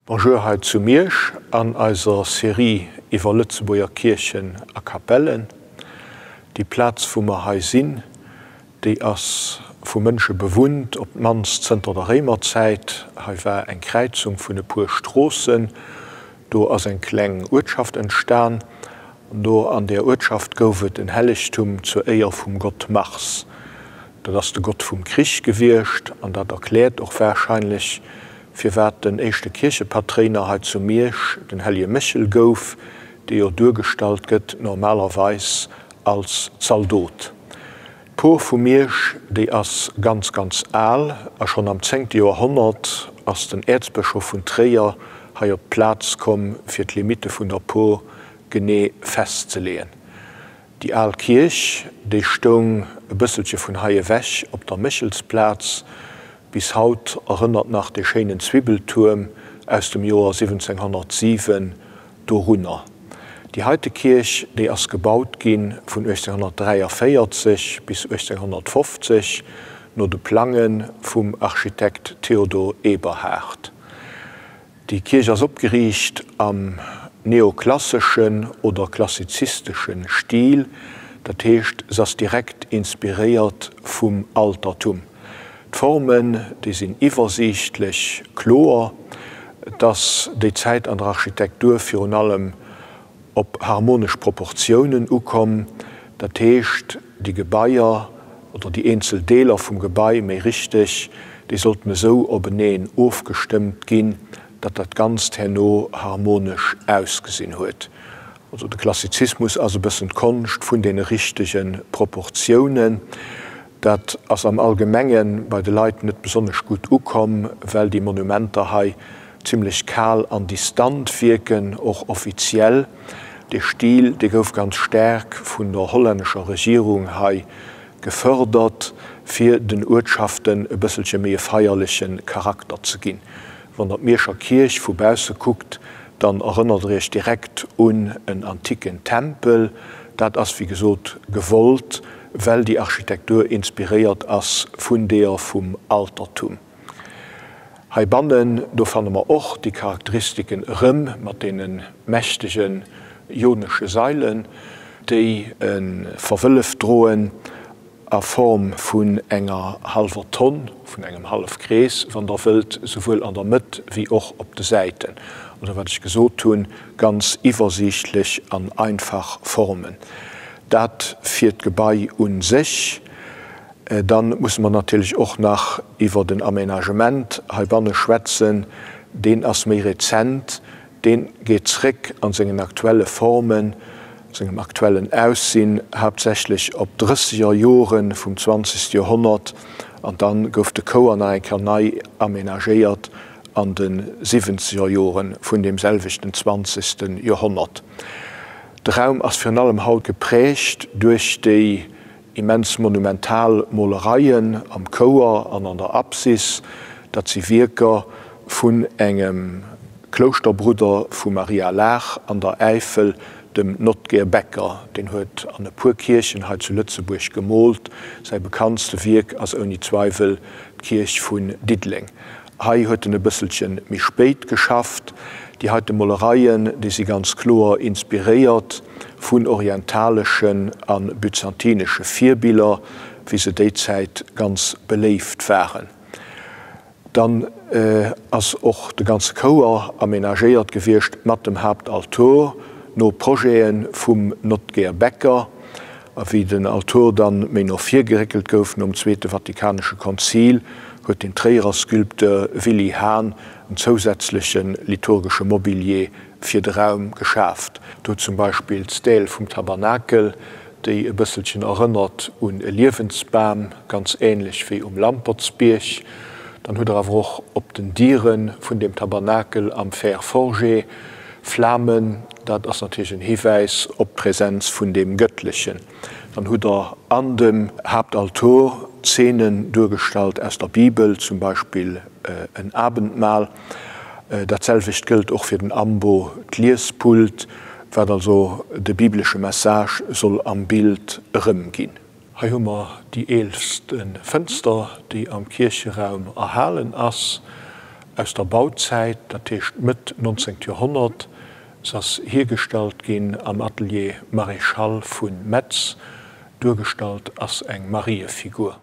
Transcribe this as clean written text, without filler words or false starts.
Bonjour hei zu Miersch an eiser Serie iwwer Lëtzebuerger Kierchen a Kapellen. Déi Plaz wou mer hei sinn, déi ass vu Mënsche bewunnt, op d'mannst zënter der Réimerzäit. Hei war eng Kräizung vun e puer Stroossen, do ass eng kleng Uertschaft entstan an do an där Uertschaft gouf et en Hellegtum zur Éier vum Gott Mars. Dat ass de Gott vum Krich gewiescht an dat erkläert och warscheinlech, firwat den éischte Kierchepatréiner hei zu Miersch den Hellje Méchel gouf, dee jo duergestallt gëtt normalerweis als Zaldot. D'Por vu Miersch, déi ass ganz, ganz al a schonn am zéngte Joerhonnert ass den Äerzbëschof vun Tréier hei op d'Plaz komm, fir d'Limitte vun der Por genee festzeleeën. Déi al Kierch, déi stoung e bësselche vun hei ewech op der Méchelsplaz. Bis haut erënnert nach dee schéinen Zwibbeltuerm aus dem Joer 1707 dorunner. Déi heite Kierch, déi ass gebaut gi vun 1843 bis 1850 no de Plange vum Architekt Theodor Eberhard. Déi Kierch ass opgeriicht am neoklasseschen oder klassizistesche Stil, dat heescht se ass direkt inspiréiert vum Altertum. D'Formen, déi sinn iwwersiichtlech, kloer. Et ass déi Zäit an der Architektur virun allem op harmonesch Proportiounen ukomm, dat heescht déi Gebaier oder déi eenzel Deeler vum Gebai, méi richteg, déi sollten esou openeen ofgestëmmt ginn, datt dat Ganzt herno harmonesch ausgesinn huet. Also de Klassizismus ass e bëssen d'Konscht vun deene richtege Proportiounen. Dat ass am Allgemenge bei de Leit net besonnesch gutt ukomm, well déi Monumenter hei zimlech kal an distant wierken, och offiziell. Dee Stil, dee gouf ganz staark vun der hollännescher Regierung hei gefërdert, fir den Uertschaften e bësselche méi e feierleche Charakter ze ginn. Wann der d'Mierscher Kierch vu bausse kuckt, dann erënnert der iech direkt un en antiken Tempel. Dat ass wéi gesot gewollt, well déi Architektur inspiréiert ass vun deeër vum Altertum. Heibannen, do fanne mer och déi Charakteristiken erëm mat deene mächtege ionesche Sailen, déi e Verwëllef droen a Form vun enger hallwer Tonn, vun engem Hallefkrees, wann Der wëllt, souwuel an der Mëtt wéi och op de Säiten. Oder wat ech gesot hunn, ganz iwwersiichtlech an einfach Formen. Dat fir d'Gebai u sech. Dann musse mer natierlech och nach iwwer den Aménagement heibanne schwätzen. Deen ass méi rezent, dee geet zréck a sengen aktuelle Formen, sengem aktuellen Aussinn haaptsächlech op d'Drësseger Jore vum zwanzegste Joerhonnert. An da gouf de Chouer nach eng Kéier nei aménagéiert an de siwwenzeger Jore vun deem selwechten zwanzegste Joerhonnert. De Raum ass virun allem haut geprägt duerch déi Immens monumental Molereien am Chouer an an der Apsis, dat si Wierker vun engem Klouschterbrudder vu Maria Laach an der Äifel, dem Notger Becker. Deen huet an e puer Kierchen hei zu Lëtzebuerg gemoolt. Säi bekanntste Wierk ass ouni Zweiwel d'Kierch vun Diddeleng. Hei huet en e bësselche méi spéit geschafft. Déi heite Molereien, déi si ganz kloer inspiréiert vun orientaleschen a byzantinesche Virbiller, wéi se déi Zäit ganz beléift waren. Dann ass och de ganze Chouer amenagéiert gewiescht mat dem Haaptaltor no Projete vum Notger Becker. A wéi den Altor dann méi no vir geréckelt gouf nom Zweete Vatikanesche Konzil, huet den Tréierer Sculpteur Willy Hahn en zousätzleche liturgesche Mobilier fir de Raum geschaaft. Do zum Beispill d'Stèle vum Tabernakel, déi e bësselchen erënnert un e Liewensbam, ganz änlech wéi um Lampertsbierg. Dann hutt der awer och op den Diere vun deem Tabernakel am Fer forgé Flamen, dat ass natierlech en Hiwäis op d'Präsenz vun deem Gëttlechen. Dann hutt der an dem Haaptaltor Zeenen duergestallt aus der Bibel, zum Beispill en Abendmahl. Dat selwecht gëllt och fir den Ambo, d'Liespult, wat also de biblesche Message soll am Bild erëmginn. Hei hu mer déi eelste Fënster, déi am Kiercheraum erhalen ass. aus der Bauzäit, dat heescht Mëtt 19. Joerhonnert. Se ass hiergestallt ginn am Atelier Maréchal vu Metz. Duergestallt ass eng Mariefigur.